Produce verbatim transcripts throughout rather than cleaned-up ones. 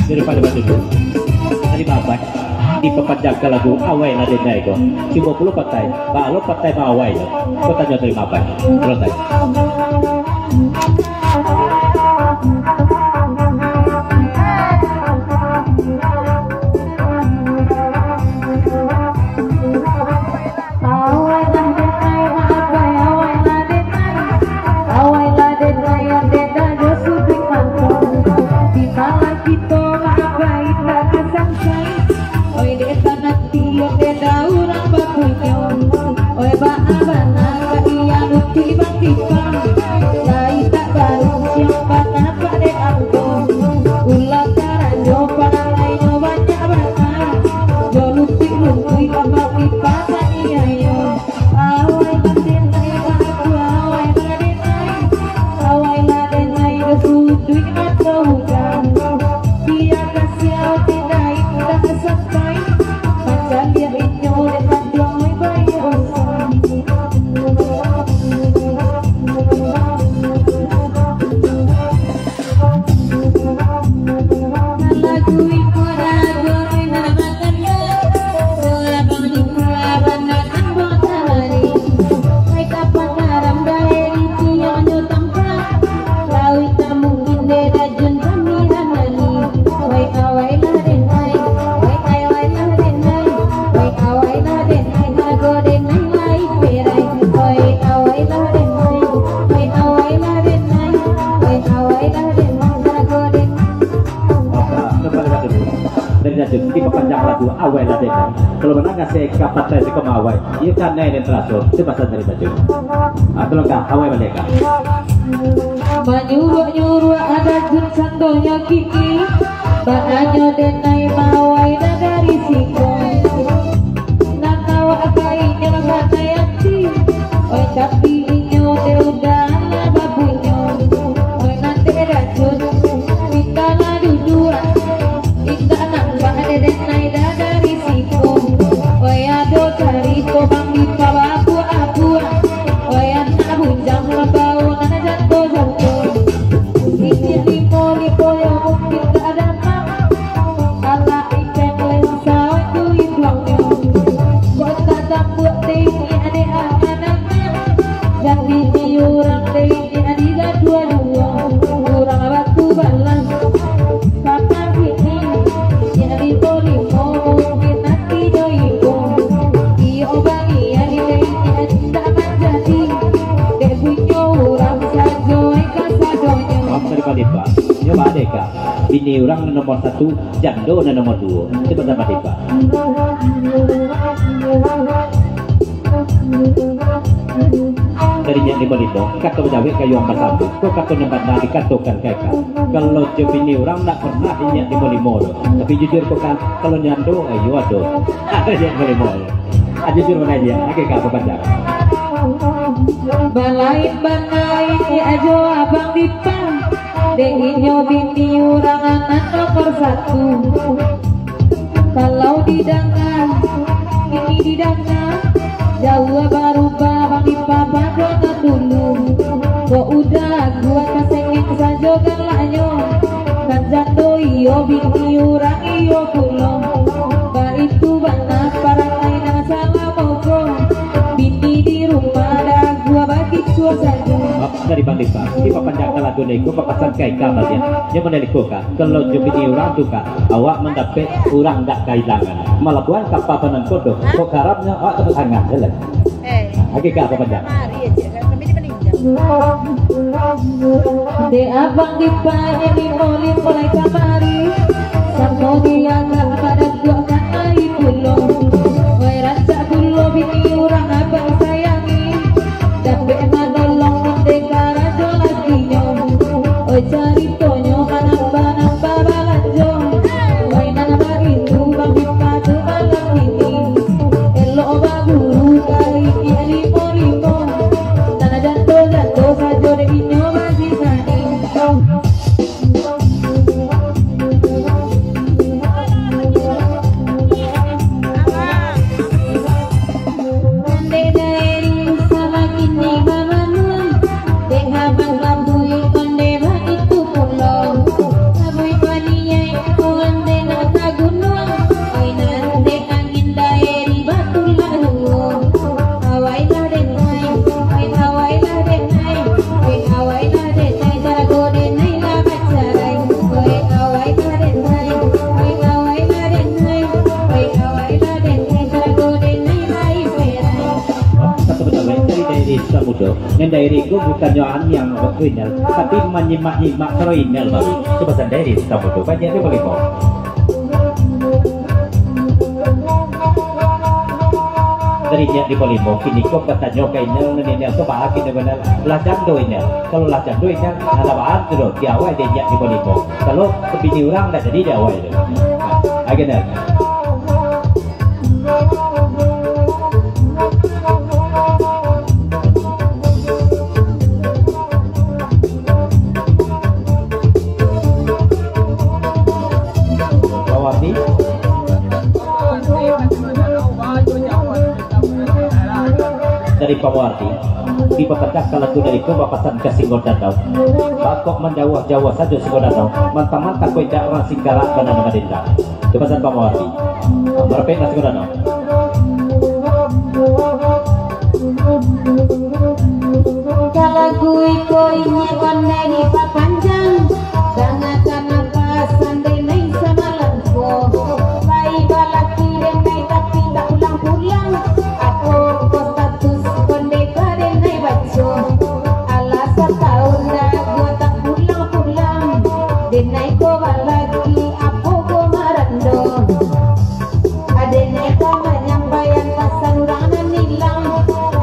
Daripada batu tu, tadi babai dipapanjangkan lagu Awai Lah Denai ko. Cubo pulo patai, baa lo patai ma-awai lo. Ko tanyo tadi babai. Pulo tadi. Dari Tanjung, tibo panjang lagu Awai Lah Denai. Kalau mandanga se ka patai siko ma-awai, iyo kanai den taraso, se pasan dari Tanjung. Ah, tolong ka, awai baliak ka. Manyuruak-nyuruak adat jun sandonyo kini, baanyo denai ma-awai lah dari siko. Nan awak ka inyo lah kanai ati, oi, tapi inyo dek udah lah babunyo. Oi, nan dek racun, mintak lah duduak. Indak nampak dek denai dah dari siko. Oi, ado carito bang di pababuak-buak. Oi, anak bujang lah bau nan jato-jato. Inyiak limo-limo yo mungkin dak ado nak. Alah ipek leng sawan tu iduangnyo. Kok tak tambuak teh inyiak dek anak-anak. Jan bini urang teh inyiak digaduah-duah. Urang batu balah. Kapan kini, inyiak limo-limo mungkin ati jo ibo. Iyo baliak dek inyiak indak manjadi. Dek bunyo urang sajo ka sadonyo. Maaf tadi Pak Depa. Nyo baa deka. Bini urang nan nomor satu, jando nan nomor duo. Itu benar Pak Depa. Dari inyiak limo-limo, kato bajawek kayo ang basambung. Ko kato nan bana dikatokan ka eka. Kalau jo bini urang ndak pernah inyiak limo-limo tu. Tapi jujur ko kan, kalau jando, ayo ado. Ado inyiak limo-limo tu. Ah, jujur bana inyiak, lagi ka bapajar. Balain bana inyiak jo abang Dipa. Dek inyo bini urang nan nomor satu. Kalau didanga, kini didanga, jauah barubah bang Dipa pado nan dulu. Kok udah aguah tasengek sajo galaknyo, nan jando iyo bini urang iyo pulo. Baitu bana parangai nan salamo ko, bini di rumah dah aguah bagitu sajo. Maaf tadi Bang Dipapanjang ka lagu niko, papasan ka ika baliak. Nyo mandeliko ka, kalau jo bini urang tu ka, awak mandapek urang dak kailangan. Malabuahan kapa panangkodo, kok karamnyo awak tepuk tangan, jalan. Eh. Lagi ka papanjang. Mari aja, kami ni meninggal. Dek abang dipakai di moli mulai kamari. Samo dia agak pada kuat kan ari pulo. Wai rancak pulo bini urang abang sayangi. Dapek manolong ondeh karajo lakinyo. Oi caritonyo manambah-nambah balanjo. Wai nan barindu bang dipadu malam ini. Elok baburu kari limo-limo. Nan jando-jando sajo dek inyo bagi saing. Satu benda lain dari daerah Sukamudo. Nan daerah ko bukannyo aniang kriminal, tapi manyimak-nyimak kriminal baru. Itu pasan daerah Sukamudo. Banyak tu boleh kau. Dari nyiak di Polimo, kini ko katanyo ka inang, nan inang tu baa kini bana, lah jando inang. Kalau lah jando inang, nah lah baa tu doh, di awai dek nyiak di Polimo. Kalau bini urang dak jadi di awai tu. Nah, agak dah. Pawardi. Dari Pawardi, dipapadah ka lagu dari ko bapasan ka Singgo Danau. Bakok manjauah-jauah sajo Singgo Danau, mantang-mantang ko indak urang Singkarak bana nan madendang. Itu pasan Pawardi. Marapek ka Singgo Danau. Ka lagu iko inyiak pandai dipapanjang. Dangakan apo pasan denai samalam ko. Lai balaki denai tapi tak pulang-pulang. Apo ko status konde ka denai baco. Alah satahun dah gua tak pulang-pulang. Denai ko balaki apo ko marando. Adek nyo ka manyampaian pasan urang nan ilang.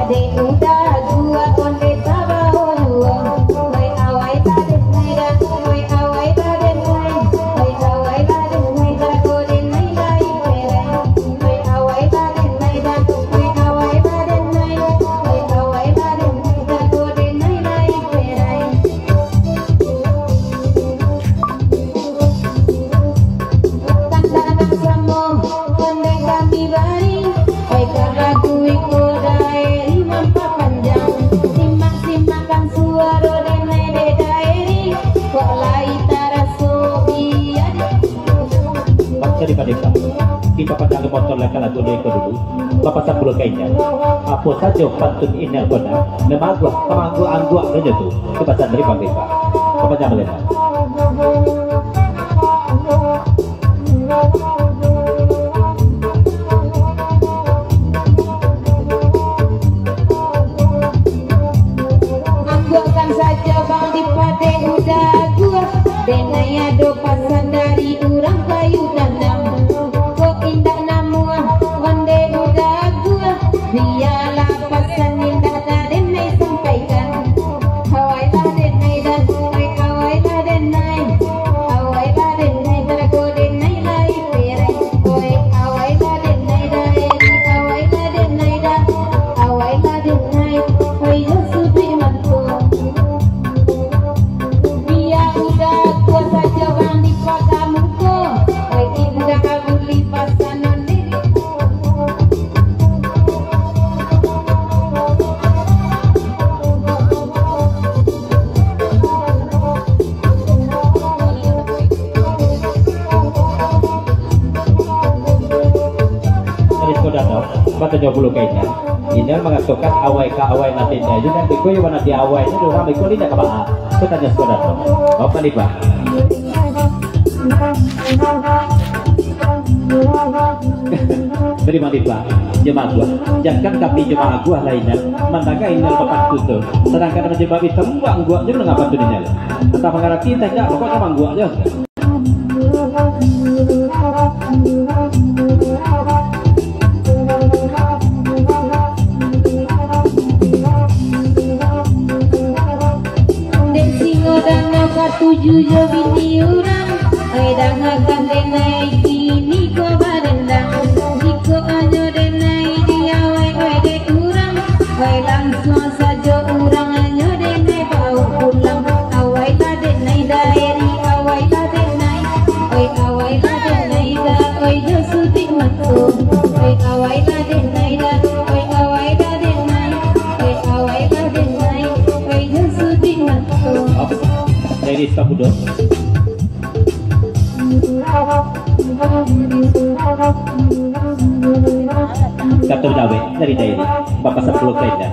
Adek uda gua konde tabao juo. Oi awai lah denai dah, oi awai lah denai, oi awai lah denai, jago denai lai perai. Oi awai lah denai dah, oi awai lah denai, oi awai lah denai, jago denai lai perai. Tanda nan samo, tanda kami bari. Oi, ka lagu iko daeri mampapanjang. Simak-simakkan suaro denai dek daeri. Kok lai taraso bian. Bangsa di Padang, kita pandang motor lah ka lagu iko dulu. Bapasan pulo ka inyo. Apo sajo pantun inyo ko nah, nan maaguah, ka maangguak-angguak sajo tu. Bapasan dari Bang Reza. Bapasan dari Bang. Angguakan sajo Bang di padeh uda gua. Denai ado pasan dari urang Kayu Tanam. Kok indak namuah, ondeh uda gua. Bialah pasan indak ka denai sampaikan. Awailah denai dah, ai awailah denai. Awailah denai, tarago denai lai perai. Oi, awailah denai dah, ai awailah denai dah. Awailah denai, oi yo sudah mantu. Bia uda gua sajo Bang di paga muko. Oi, indak buli pasan ondeh. Dari Singgo Danau, batanyo pulo ka inyo. Inyo mangatokan awai ka awai nan tenda, jadi nanti ko iyo nanti awai tu urang beko indak ka baa. Ko tanyo saudaro. Apa ni, Pak? Terima kasih, Pak. Jemaah aguah. Jankan kami jemaah aguah lainnya mandanga inyo bapantun tu. Sadangkan jemaah itu mangguak-ngguak je mandanga pantun inyo. Antah mangarati, antah indak, pokoknyo mangguak je. Dek singo danga katuju jo bini urang, oi dangakan denai kini ko barendang. Jikok anyo denai di awai, oi dek urang, oi langsuang sajo urang anyo denai baok pulang. Awai lah denai dari, awai lah denai, oi awai lah denai da, oi jo sudik mato. Oi awai lah denai da, oi awai lah denai, oi awai lah denai, oi jo sudik mato. Dari Samudra. Kato dawek dari Dairi, bapasan pulo ka inyo.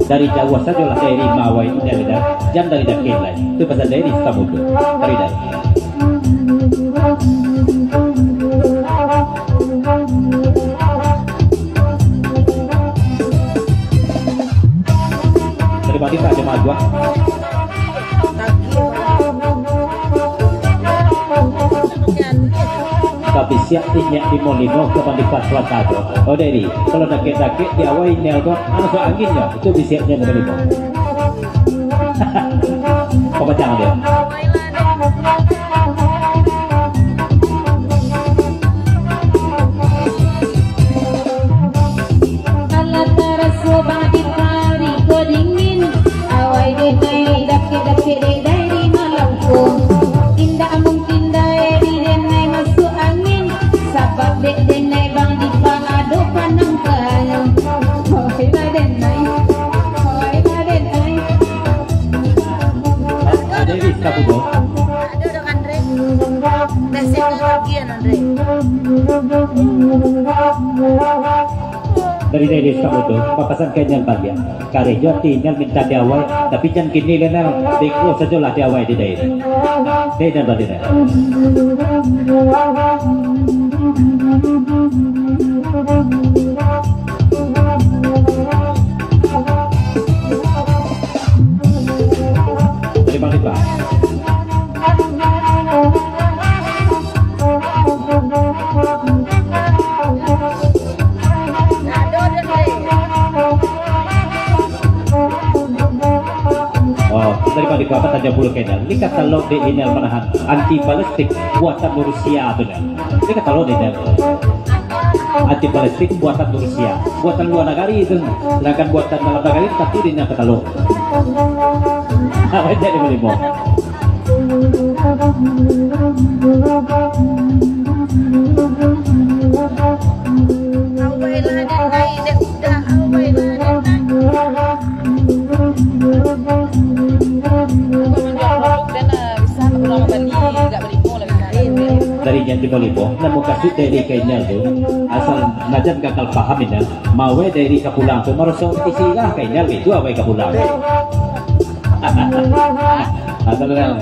Dari jauah sajolah Dairi maawai inyo, jan dari dakek lai. Tu pasan Dairi Samudra. Dari Dairi. Terima kasih, Pak Jemaah Aguah. Tapi siap inyo limo-limo ka Mandipah Selatan tu. Oh, Dairi, kalau dakek-dakek di awai inyo ko, masuk angin nyo. Itu bisiaknyo limo-limo. Pamacang dia. Alah taraso bang di pari ko dingin, awai denai dakek-dakek dek Dairi malam ko. Indak mungkin Dairi denai masuak angin, sabab dek denai bang di pa ado panangkanyo. Oi lah denai, oi lah denai. Ada di Samudra. Ada doh kan, Re? Dah siap lagi ya, Andre. Dari Dairi Samudra, bapasan ka inyo baliak. Kareh jo ati inyo mintak di awai, tapi jan kini lai, Nel. Beko sajolah di awai di Dairi. Dek Nel baliak, Nel. Terima kasih, Pak. Oh, terima kasih, Pak. Tanya pulo ka inyo. Ni katalok dek inyo manahan anti balistik buatan Rusia tu, Nel. Ni katalok dek inyo. Anti balistik buatan Rusia, buatan luar nagari tu. Sedangkan buatan dalam nagari, tapi di nan katalok. Awak jadi balimo. Dari inyo di balimo, nan mukasuik dari ka inyo tu, asal najan gagal paham inyo, maawai dari ka pulang tu, maraso isi lah ka inyo, itu awai ka pulang. Asal lah.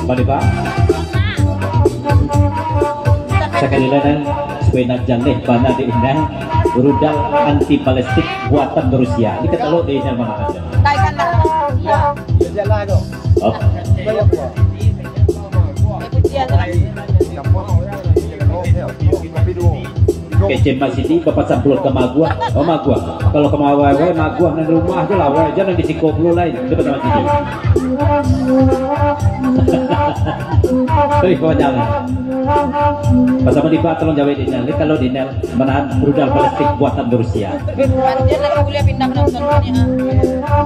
Baliak, Pak. Sakali lah, Nel, supayo nak jaleh bana di inyo, rudal anti balistik buatan Rusia. Ni katalok di inyo manahan. Oh. Kecek Masidi, bapasan pulo ka Maguah. Oh, Maguah. Kalau ka Maguah, Maguah nan rumah je lah, wai. Jan di siko pulo lai. Itu pasan Masidi. Hei, kau jangan. Pasan Madipa, tolong jawab di Nel. Ni kalau di Nel manahan rudal balistik buatan Rusia. Harusnya nak kuliah pindah menonton ni, ha.